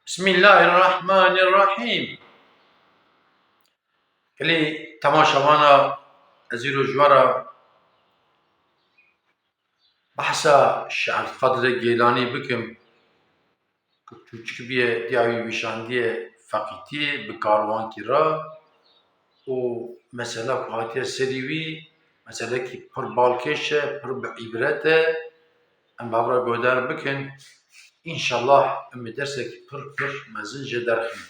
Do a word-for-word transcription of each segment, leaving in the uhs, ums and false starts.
Bismillahirrahmanirrahîm. Gelî temaşevana ez îro ji we re behsa Şêx Ebdulqadirê Geylanî bikim, ku çûçik bîye diya wî wîşandiye feqîtiyê bi karwankî re û mesela ku hatiye serî wî, meselekî pir balkêş e, pir bi îbret e. Em bi hev re guhdar bikin. Înşallah em ê dersekî pir pir mezin jê derxin.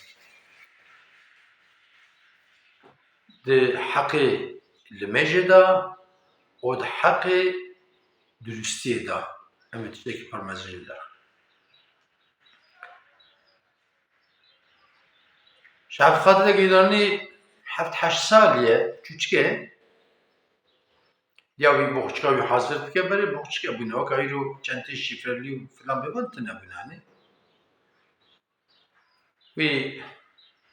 Di heqê limêjê de û di heqê durustiyê de em ê tiştekî pir mezin jê derxin. Şêx Ebdulqadir Geylanî heft heşt salî ye, çûçik e. Ya wî boxçika wî hazir dike, berê boxçike bûne. Weka îro çentê şifrelî û filan bêvan tune bûne, hani. Wî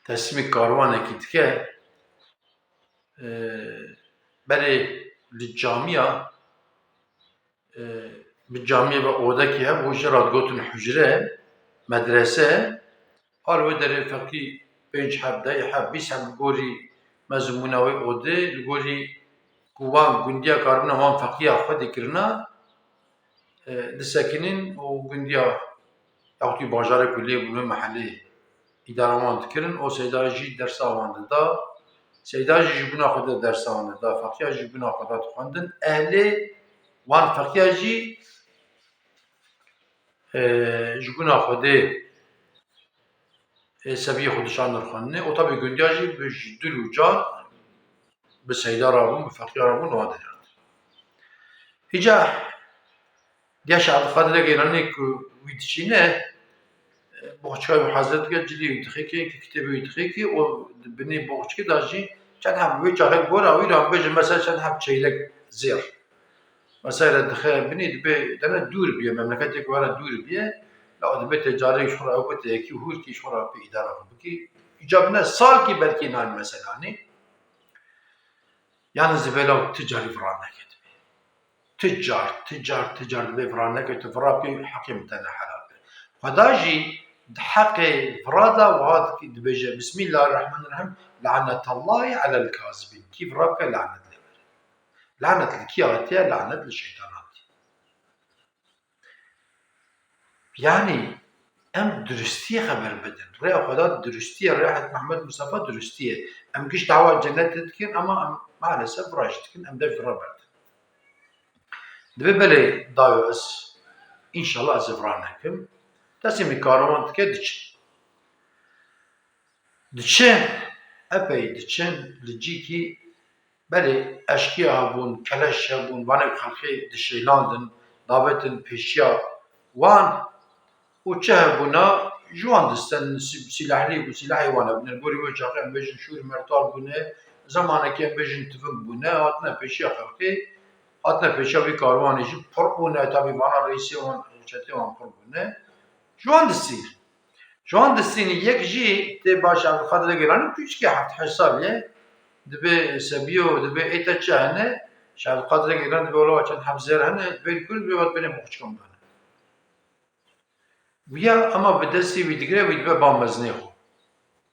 teslîmî karwanekî dike, e, berê li camiya, e, bi camiyê ve odekî hebû, ji ra digotin hucre, medrese, Har wê derê feqî pênc heb, deh heb, bîst heb li gorî mezin bûna wê odê, li gorî ku wan gundiya karibûna wan feqiya xwe dikirina, e, disekinîn û gundiya yaxtî bajarê ku lê bûn wê mehelê îdara wan dikirin û Seyda jî dersa wan dida. Seyda jî ji bûna xwe de dersa wan dida, feqiya jî ji bûna xwe de dixwendin. Ehlê wan feqiya jî, e, ji bûna xwe dê ê sebiyê xwe dişandin xwendinê û tabî gundiya jî bi ji dil û can bi Seyda rabûn, bi feqiya rabûn wan digirt. Îca diya Şêx Ebdulqadirê Geylanî ku wî diçîne, boxçika wî hazir dike, cilê wî dixêkê, kitêbê wî dixêkê û di binê boxçikê de jî çend heb wê çaxê gora wî re em bêjin mesela çend heb çeyrek zêr. Mesela dixe binê dibê dene dûr bîye, memleketê ku were dûr bîye, la dibê tê carê ji xwe re ew bite yekî hûr kî ji xwe re pê îdara xwe bikî. Îca bine salkî belkî nan meselanî. Yanî zibêla tu carî vira neke dibê. Tu car, tu car, tu car dibê vira neke, tu vira kê heqê min te ne helal be. Xweda jî di heqê vira de wiha dibêje, Bismillahirrahmanirrahîm, lanetallahî alel kazibîn. Kî vira bike lanet lê bere. Lanet li kî hatiye? Lanet li şeytan hatiye. Yanî em durustiyê xeber bidin. Rêya Xweda durustiyê, rêya Hezret Mehmed Mustafa durustiyê. Em giş dawa cennet dikin ama em maalesef vira jî dikin, em dev vira berdin. Dibê belê dayo ez, înşallah ez ê vira nekim. Destê min karwan dike diçin. Diçin, epey diçin, li cîkî belê eşkîya hebûn, keleş hebûn, vanê xelkê dişêlandin, davetin pêşiya wan û çi hebûna ji wan distin, sî-, sîlahlî bû, sîlahê wan hebûne. Li gorî wê çaxê em bêjin şûr mertal bûne, zemanekê em bêjin tivin bûne, hatine pêşiya xelkê, hatine pêşiya vî karwanê jî pir bûne, tabî vana reîsê wan, çetê wan pir bûne. Ji wan distîne. Ji wan distînî yek jî tê ba Şêx Ebdulqadirê Geylanî, çûçikê heft heşt salî ye, dibê sebiyo, dibê ê te çi hene? Şêx Ebdulqadirê Geylanî dibê wela çend heb zêr hene, dibê li ku dibê vat bêne boxçika min hene. Wiya ema bi destê wî digire, wî dibe ba mezinê xwe.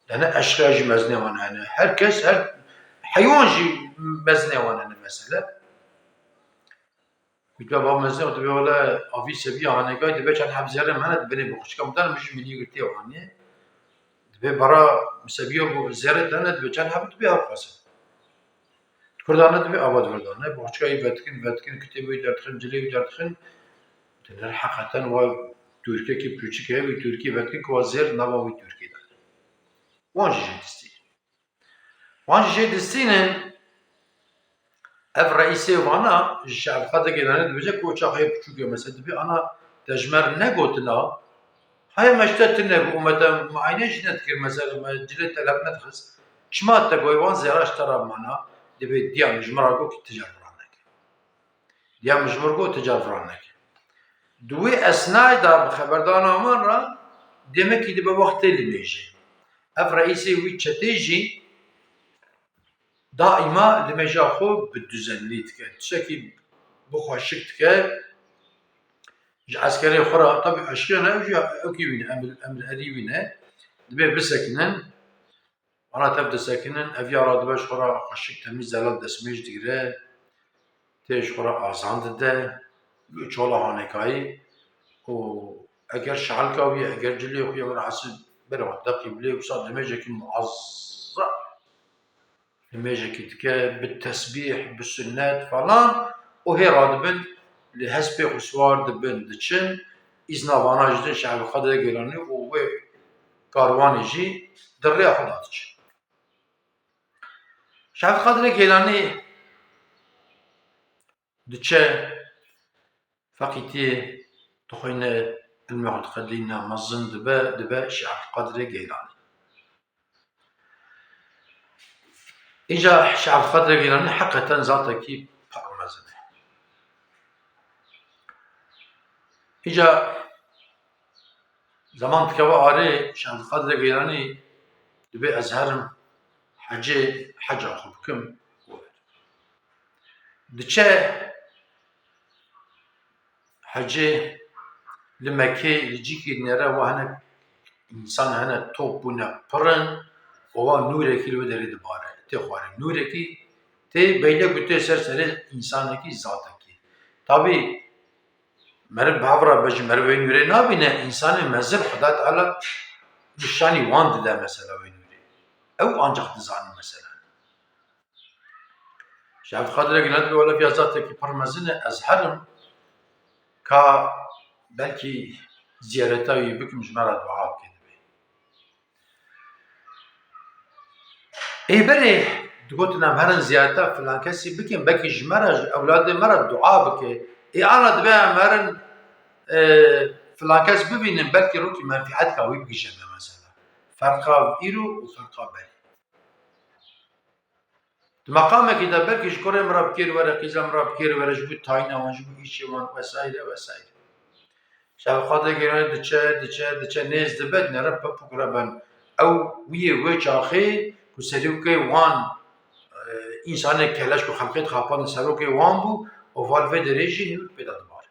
Dene eşqeya jî mezinê wan hene. Her kes, her heywan jî mezinê wan hene mesela. Gotiye, "Bab mezin û dibê wele avî seviya hanegay dibe çend heb zerrê min hene, dibênê bi xwişka min dane, min jî milî girtiye aniye. Dibê bara seviya bu zerrê dane, dibê çend heb dibê ev qase." Kurdane dibê ava dibê dane. Bi xwişka yî vetikin, vetikin, kitêbê wî derdixin, cilê wî derdixin. Diner heqeten wa Türkekî pûçik heye, wî Türkî vetikin ku wa zêr nava wî Türkî de. Wan jî jê distî. Wan jî jê distînin, ev reîsê vana ji Şêx Evqadê Geylanî dibêje ku o çaxê piçûk e, mesela dibê ana te ji me re negotina, haya me ji te tune bû û me te muayene jî nedikir, mesela me cilê te li hev nedixist, çima te goyê wan zêra ji te re mana, dibê diya min ji min re got ki tu car vira neke. Diya min ji min re got tu car vira neke. Di wê esnayê de bi xeberdana wan re demekî dibe wextê limêjê. Ev reîsê wî çetê jî daîma limêja xwe bi duzenlî dike. Tiştekî bi xweşik dike. Ji eskerê xwe re, tabî eşqiya ne, ew jî ewkî wî ne, emir, emir erî wî ne. Dibê bisekinin, ana tev disekinin, ev ya radibe ji xwe re xweşik temî zelal destmêj digire, tê ji xwe re azan dide, çola hanekayî û eger şehlika wî ye, eger cilê xwe ye, were hesib bere xwe deqî bilê, wisa nimêjekî muazzam. Nimêjekî dike, bi tesbîh, bi sunnet falan û hê radibin, li hespê xwe siwar dibin, diçin, îzna vana jî din Şe'bî Qedirê Geylanî û wê karwanê jî di rêya xwe de diçin. Şe'bî Qedirê Geylanî diçe, feqîtiyê dixwîne, ilmê xwe diqedîne, mezin dibe, dibe Şêx Ebdulqadirê Geylanî. Îca Şêx Ebdulqadirê Geylanî heqeten zatekî pir mezin e. Îca Zeman dikeve arê, Şêx Ebdulqadirê Geylanî dibê ez herim hecê, heca xwe bikim. Diçe hecê, li Mekkê, li cîkê dinêre, wa hinek însan hene top bûne, pir in, û wa nûrekî li wê derê dibare. Tê xwarê nûrekî, tê beylek û tê ser serê însanekî, zatekî. Tabî, Meriv bi hev re be jî meriv wê nûrê nabîne, însanê mezin Xuda Teala nîşanî wan dide mesela wê nûrê. Ew ancax dizanin mesela. Şêx Ebdulqadirê Geylanî dibê wele vîya zatekî pir mezin e, ez herim ka belkî ziyareta wî bikim, ji me re dua bike dibê. Ê berê digotin em herin ziyareta filan kesî bikin, belkî ji me re, ji ewladê me re dua bike. Ê ana dibê em herin, e, filan kes bibînin, belkî rokî menfîetka wî bigihîje me mesela. Ferqa îro û ferqa berê. Di meqamekî de belkî ji kurê min re bi kêr were, qîza min re bi kêr were, ji bo tayîna wan, ji bo îşê wan vesaire vesaire. Şêx Ebdulqadirê Geylanî diçe, diçe, diçe, nêz dibe, dinêre pepûk re ben. Ew wî yê wê çaxê ku serokê wan, e, însanê keleş ku xelqê dixapandin serokê wan bû, û va li vê derê jî nûr pê de dibare.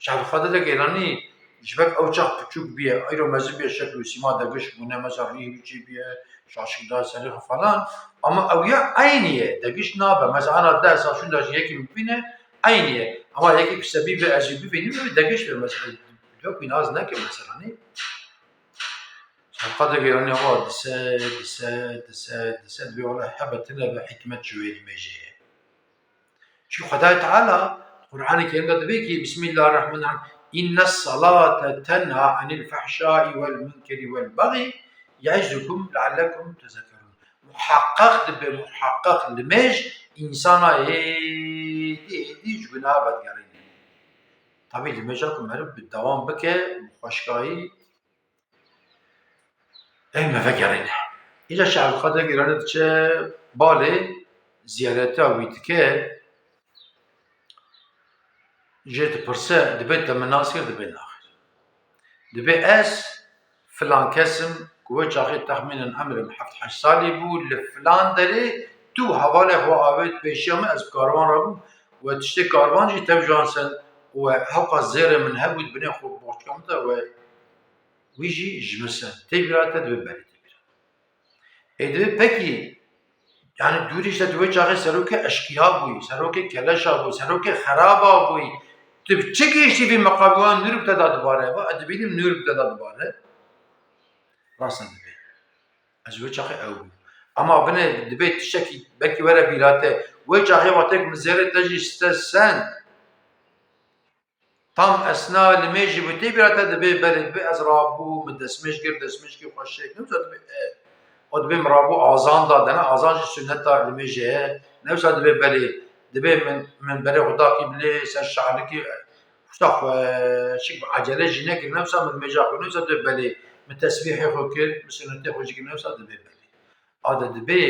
Şêx Ebdulqadirê Geylanî ji ber ew çax piçûk bûye, îro mezin bûye, şekl û sîma degiş bûne, mesela rî hûçî bûye, şaşik da serê xwe falan. Ama ew ya eynî ye, degiş nabe. Mesela ana deh sal şûnda jî yekî min bibîne, eynî ye. Ama yekî ku sebî be ez jî bibînim, ew degiş be mesela. Yok, wî naz neke mesela, ne? Şêx Ebdulqadirê Geylanî ava dise, dise, dise, dise, dibê wele hebe tine be hikmet ji wê nimêjê ye. Çi Xwedayê Teala Qur'anê Kerîm de dibê ki, Bismillahirrahmanirrahim, "Inne salate tenha anil fehşai vel munkeri vel bagî, yaizukum leallekum tezekkerun." Muhaqqaq dibe, muhaqqaq limêj însana êdî, êdî ji gunaha vedigerîne. Tabî limêja ku meriv bi dewam bike, bi xweşkayî, Ê me vegerîne. Îca Şêx Ebdulqadirê Geylanî diçe balê, ziyareta wî dike, jê dipirse, dibê te min nas kir, dibê naxir. Dibê ez filan kes im ku wê çaxê texmînen emrim heft heşt salî bû, li filan derê tu hevalê xwe avêt pêşiya min, ez bi karwan re bûm, we tiştê karwan jî tev ji wan send, we hewqa zêrê min hebû, di binê xwe boxçika min de, we Wî jî ji min ser. Tê bîra te, dibê belê tê bîra. Ê dibê pekî, yani dûrî işte tu wê çaxê serokê eşkîya bûyî, serokê keleşa bûyî, serokê xeraba bûyî. Tu bi çi gihiştî vî meqamê, wan nûr bi te da dibare? Va, ez dibînim nûr bi te da dibare. Rast e dibê. Ez wê çaxê ew bûm. Ama binê dibê tiştekî belkî were bîra te. Wê çaxê wextê ku min zêrê te jî site send. Tam esna limêjî bû, tê bîra te dibê belê, dibê ez rabû, min destmêj kir, destmêjkî xweşik, ne wisa dibê, e. O dibê min rabû azan da, dene azan jî sunneta limêjê ye, ne wisa dibê belê, dibê min, min berê xwe da qîblê, ser şalikî, e, wisa xweşik bi ecele jî nekir, ne wisa min limêja xwe, ne wisa dibê belê, min tesbîhê xwe kir, min sunnetê xwe jî kir, ne wisa dibê belê. A de dibê,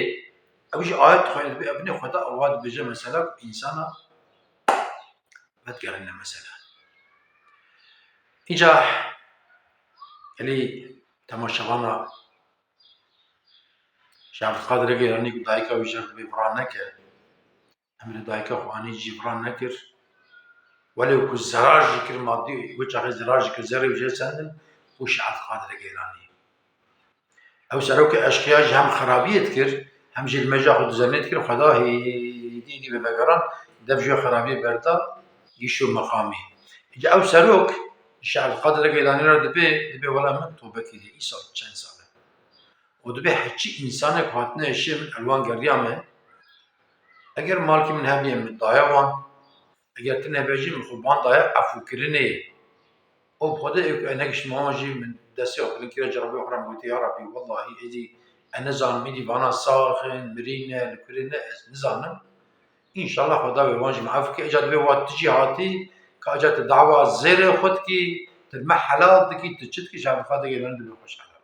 ew jî ayet dixwîne, dibê, ev binê Xweda, ew dibêje mesela ku însana vedigerîne mesela. Îca elî temaşevana Şêx Ebdulqadirê Geylanî ku dayika wî jê re dibê vira neke, emrê dayika xwe anî jî vira nekir. Welew ku zerar jî kir madî, wê çaxê zerar jî kir, zerê wî jê sendin, û Şêx Ebdulqadirê Geylanî. Ew serokê eşqiya jî hem xerabiyê dikir, hem jî li meja xwe dizenê dikir, Xweda hêdî hêdî vevegeran, dev ji wê xerabiyê berda, gîşo meqamî. Îca ew serok, ji Ebdulkadir Geylanî re dibê, dibê wela min tobekê dê, îsal çend sal e. Û dibê heçî însanek hatine hişê min, elwan geriya me. Eger malkî min hebîye, min daye wan. Eger tune be jî, min xwe ban daye efûkirinê. Û bi Xwedê êk ene gişt mama jî min destê xwe bilind kiriye, cerabê xwe re min gotî, ya Rabbî, wellahî êdî ez nizanim, êdî vana sax in, mirî ne, li kurê ne, ez nizanim. Înşallah Xweda wê wan jî min efû ke. Îca dibê wa tu jî hatî, ka îca tu dawa zêrê xwe dikî, tu me helal dikî, tu çi dikî, ji Ebdulkadir Geylanî dibê xweş helal.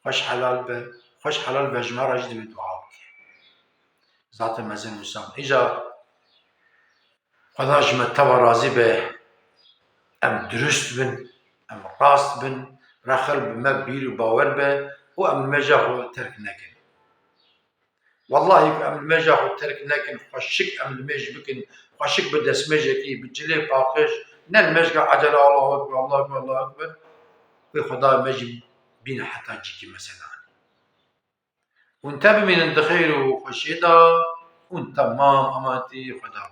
Xweş helal be, xweş helal be, ji me re jî divê dua bike. Zatê mezin Musa. Îca Xweda ji me teva razî be, em dirust bin, em rast bin, rexil bi me bîr û bawer be û em li meja xwe terk nekin. Wellahî ku em li meja xwe terk nekin, xweşik em li mêj bikin, xweşik bi destmêjekî, bi cilê paqij, ne li mêjka ecele Allahu Ekber, Allahu Ekber, Allahu Ekber, wê Xweda me jî bîne heta cîkî mesela. Hûn te bimînin di xêr û xweşiyê de, hûn temam emanetî Xweda.